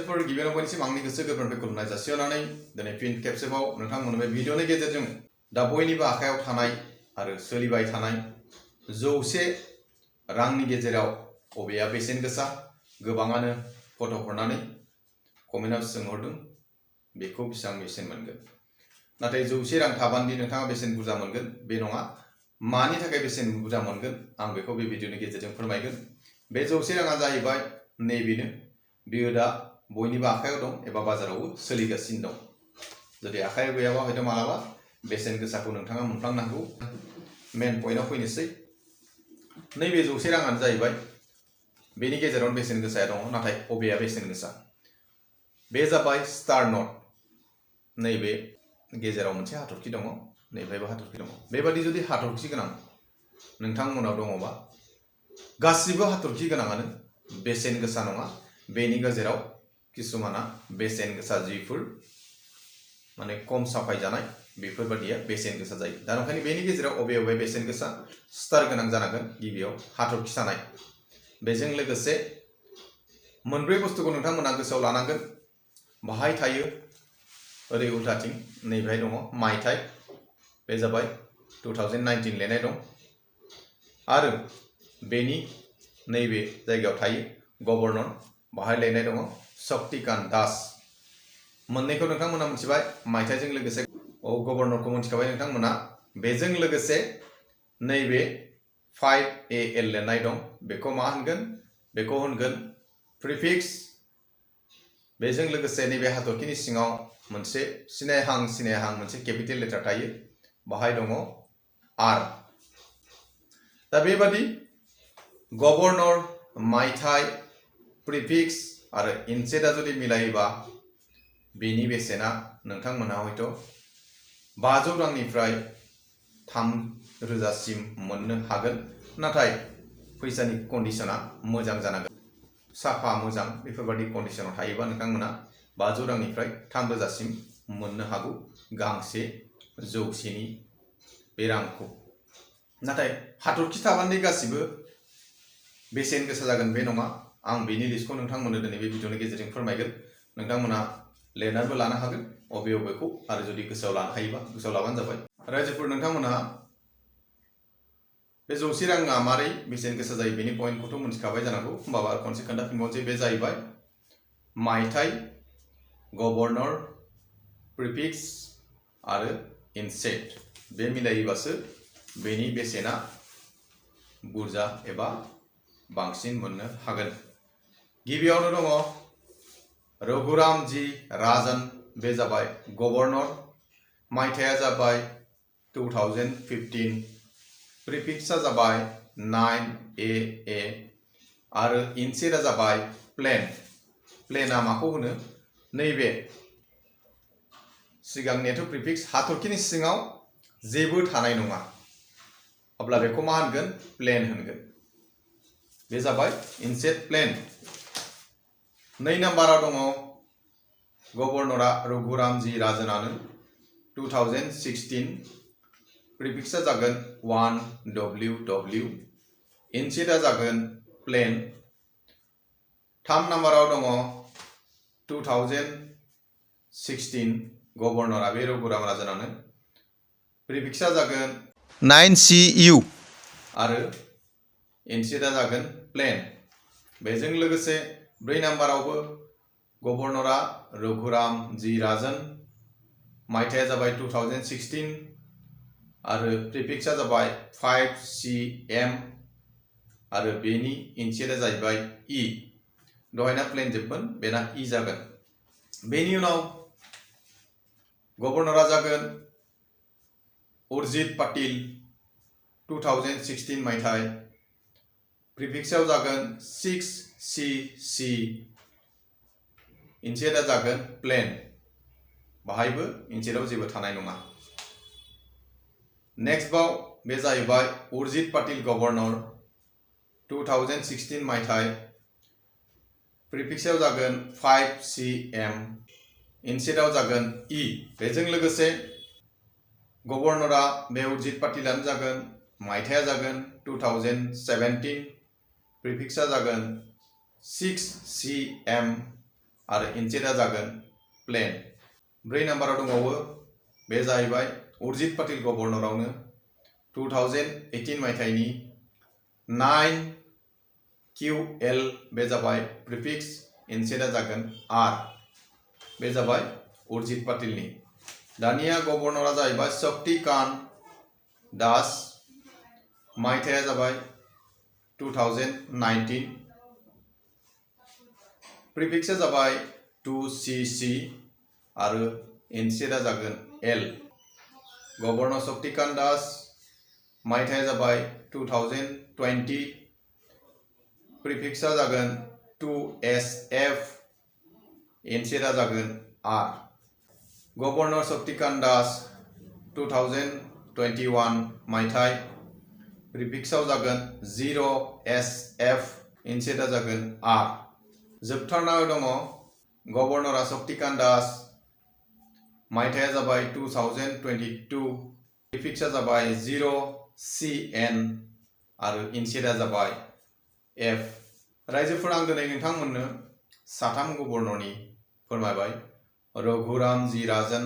रायजोफोर गिबियावनो बयनिसिम आंनि गोसो गोरबोनिफ्राय खुलुमनाय जासिहरनानै दिनै फिन खेबसेबाव नोंथांमोननो बे भिडिअनि गेजेरजों दा बयनिबो आखायाव थानाय आरो सोलिबाय थानाय 100 रांनि गेजेराव बबेया बेसेन गोसा गोबाङानो फट' हरनानै कमेन्टआव सोंहरदों बेखौ बेसेबां बेसेन मोनगोन नाथाय 100 रां थाबानदि नोंथाङा बेसेन बुरजा मोनगोन बे नङा मानि थाखाय बेसेन बुरजा मोनगोन आं बेखौ बे भिडिअनि गेजेरजों फोरमायगोन बे 100 राङा जाहैबाय नैबेनो बियो दा बयनिबो आखायाव दं एबा बाजारावबो सोलिगासिनो दं जुदि आखायाव गैयाबा हयथ' मालाबा बेसेन गोसाखौ नोंथाङा मोनफ्लांनो हागौ मेन पइन्टआव फैनोसै नैबे 100 राङानो जाहैबाय बेनि गेजेरावनो बेसेन गोसाया दङ नाथाय बबेया बेसेन गोसा बे जाबाय स्टार नट नैबे गेजेराव मोनसे हाथरखि दङ नैबेबो हाथरखि दङ बेबादि जुदि हाथरखि गोनां नोंथांमोनाव दङबा गासिबो हाथरखि गोनाङानो बेसेन गोसा नङा बेनि गेजेराव किसुमाना बेसेन गोसा जिफोर माने कम साफाय जानाय बेफोरबादिया बेसेन गोसा जायो दा ओंखायनो बेनि गेजेराव बबे बेसेन गोसा स्टार गोनां जानांगोन गिबियाव हाथरखि थानाय बेजों लोगोसे मोनब्रै बुस्थुखौ नोंथांमोना गोसोआव लानांगोन बाहाय थायो ओरै उल्टाथिं नैबेहाय दङ मायथाइ बे जाबाय 2019 लिरनाय दं आरो बेनि नैबे जायगायाव थायो गभर्नर बाहाय लिरनाय दङ शक्तिकान्त दास मोननैखौ नोंथांमोना मिथिबाय मायथाइजों लोगोसे गभर्नरखौ मिथिखाबाय नोंथांमोना बेजों लोगोसे नैबे 5AL लिरनाय दं बेखौ मा होनगोन बेखौ होनगोन प्रिफिक्स बेजों लोगोसे नैबे हाथरखिनि सिङाव मोनसे सिनायहां मोनसे केपिटेल लेटार थायो बाहाय दङ आर दा बेबादि गभर्नर मायथाइ प्रिफिक्स आरो इनसेटआ जुदि मिलायोबा बेनि बेसेना नोंथांमोना हयथ' 500 रांनिफ्राय 3000 सिम मोननो हागोन नाथाय फैसानि कन्डिशना मोजां जानांगोन साफा मोजां बेफोरबादि कन्डिशनाव थायोबा नोंथांमोना 500 रांनिफ्राय 3000 सिम मोननो हागौ गांसे जौसेनि बे रांखौ नाथाय हाथरखि थाबानदि गासिबो बेसेन गोसा जागोन बे नङा आं बेनि लिस्टखौ नोंथांमोननो दिनै बे भिडिअनि गेजेरजों फोरमायगोन नोंथांमोना लिरनानैबो लानो हागोन बबेखौ आरो जुदि गोसोआव लानो हायोबा गोसोआव लाबानो जाबाय रायजोफोर नोंथांमोनहा बे 100 राङा मारै बेसेन गोसा जायो बेनि पइन्टखौथ' मिथिखाबाय जानांगौ होमबाबो आरो खनसे खोन्थाफिनबावनोसै बे जाहैबाय मायथाइ गभर्नर प्रिफिक्स आरो इनसेट बे मिलायोबासो बेनि बेसेना बुरजा एबा बांसिन मोननो हागोन गिबियावनो दङ रघुराम जी राजन बे जाबाय गभर्नर मायथाइया जाबाय 2015 प्रिफिक्सआ जाबाय 9AA आरो इनसेटआ जाबाय प्लेनआ माखौ होनो नैबे सिगांनियाथ' प्रिफिक्स हाथरखिनि सिङाव जेबो थानाय नङा अब्ला बेखौ मा होनगोन प्लेन होनगोन बे जाबाय इनसेट प्लेन 2 नाम्बाराव दङ गभर्नरा रघुराम जी राजनानो 2016 प्रिफिक्सआ जागोन 1WW इनसेटआ जागोन प्लेन 3 नाम्बाराव दङ 2016 गभर्नरा बे रघुराम राजनानो प्रिफिक्सआ जागोन 9CU आरो इनसेटआ जागोन प्लेन बेजों लोगोसे 4 नाम्बारावबो गभर्नरा रघुराम जी राजन मायथाइया जाबाय 2016 आरो प्रिफिक्सआ जाबाय 5CM आरो बेनि इनसेटआ जाहैबाय E दहायना प्लेन जोबमोन बेना E जागोन बेनि उनाव गभर्नरा जागोन उर्जित पाटिल 2016 मायथाइ प्रिफिक्सआव जागोन 6CC इनसेटआ जागोन प्लेन बाहायबो इनसेटआव जेबो थानाय नङा नेक्स्ट बाव बे जाहैबाय उर्जित पाटिल गभर्नर 2016 मायथाइ प्रिफिक्सआव जागोन 5CM इनसेटआव जागोन E बेजों लोगोसे गभर्नरा बे उर्जित पाटिलानो जागोन मायथाइया जागोन 2017 प्रिफिक्सआ जागोन 6CM आरो इनसेटआ जागोन प्लेन। 4 नाम्बाराव दंबावो, बे जाहैबाय उर्जित पाटिल गभर्नरावनो 2018 मायथाइनि 9QL, बे जाबाय प्रिफिक्स, इनसेटआ जागोन आर, बे जाबाय उर्जित पाटिलनि। दानिया गभर्नरा जाहैबाय शक्तिकांत दास, मायथाइया जाबाय 2019, प्रिफिक्सआ जाबाय 2CC आरो इनसेटआ जागोन एल। गभर्नर शक्तिकांत दास, मायथाइया जाबाय 2020, प्रिफिक्सआ जागोन 2SF, इनसेटआ जागोन आर। गभर्नर शक्तिकांत दास 2021 मायथाइ, प्रिफिक्सआव जागोन 0SF, इनसेटआ जागोन आर। जोबथारनायाव दङ गभर्नरा शक्तिकांत दास, मायथाइया जाबाय 2022, प्रिफिक्सआ जाबाय 0CN आरो इनसेटआ जाबाय एफ। रायजोफोर, आं दिनै नोंथांमोननो 3 गभर्नरनि फोरमायबाय, रघुराम जी राजन,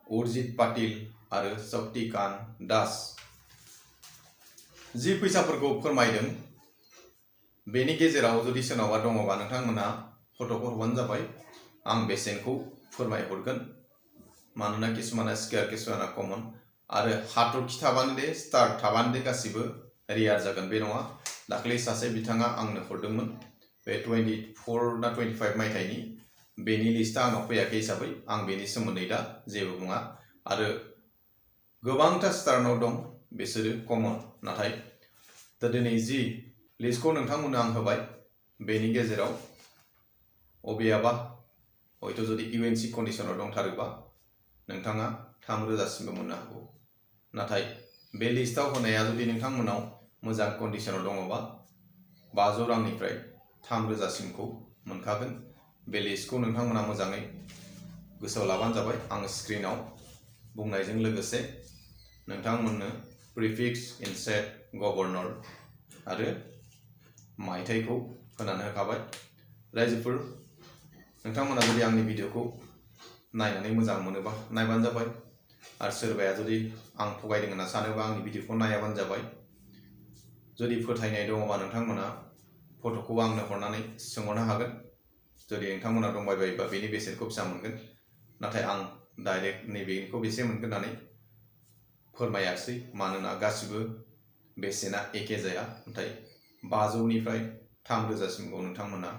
उर्जित पाटिल आरो शक्तिकांत दास। जि फैसाफोरखौ फोरमायदों बेनि गेजेराव जुदि सोरनावबा दङबा नोंथांमोना फट'खौ हरबानो जाबाय, आं बेसेनखौ फोरमायहरगोन। मानोना किसुमाना स्केयार, किसुमाना कमन, आरो हाथरखि थाबानो दे, स्टार थाबानो दे, गासिबो रियार जागोन बे नङा। दाख्लै सासे बिथाङा आंनो हरदोंमोन, बे 24 ना 25 मायथाइनि, बेनि लिस्टआ आंनाव फैयाखै हिसाबै आं बेनि सोमोन्दै दा जेबो बुङा। आरो गोबांथार स्टारनाव दं, बिसोरो कमन। नाथाय दा दिनै जि लिस्टखौ नोंथांमोननो आं होबाय, बेनि गेजेराव अबेयाबा हयथ' जुदि UNC कन्डिशनाव दंथारोबा नोंथाङा 3,000 सिमबो मोननो हागौ। नाथाय बे लिस्टआव होनाया जुदि नोंथांमोनाव मोजां कन्डिशनाव दङबा 500 रांनिफ्राय 3,000 सिमखौ मोनखागोन। बे लिस्टखौ नोंथांमोना मोजाङै गोसोआव लाबानो जाबाय। आं स्क्रिनाव बुंनायजों लोगोसे नोंथांमोननो प्रिफिक्स, इनसेट, गभर्नर आरो मायथाइखौ होनानै होखाबाय। रायजोफोर, नोंथांमोना जुदि आंनि भिडिअखौ नायनानै मोजां मोनोबा नायबानो जाबाय, आरो सोरबाया जुदि आं थगायदों होनना सानोबा आंनि भिडिअखौ नायाबानो जाबाय। जुदि फोथायनाय दङबा नोंथांमोना फट'खौ आंनो हरनानै सोंहरनो हागोन। जुदि नोंथांमोना दंबायबायोबा बेनि बेसेनखौ बेसेबां मोनगोन, नाथाय आं डाइरेक्ट नैबेखौ बेसे मोनगोन होननानै फोरमायाखिसै, मानोना गासिबो बेसेना एखे जाया। नाथाय 500निफ्राय 3,000 सिमखौ नोंथांमोना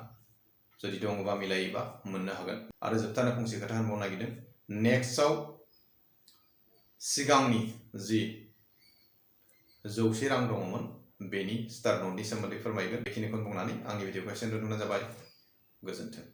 जुदि दङबा मिलायोबा मोननो हागोन। आरो जोबथारनो फंसे खोथा होनबावनो नागिरदों, नेक्स्टआव सिगांनि जि 100 रां दङमोन बेनि स्टार नटनि सोमोन्दै फोरमायगोन। बेखिनिखौनो बुंनानै आंनि भिडिअखौ एसेयावनो दोनथ'नाय जाबाय। गोजोन्थों।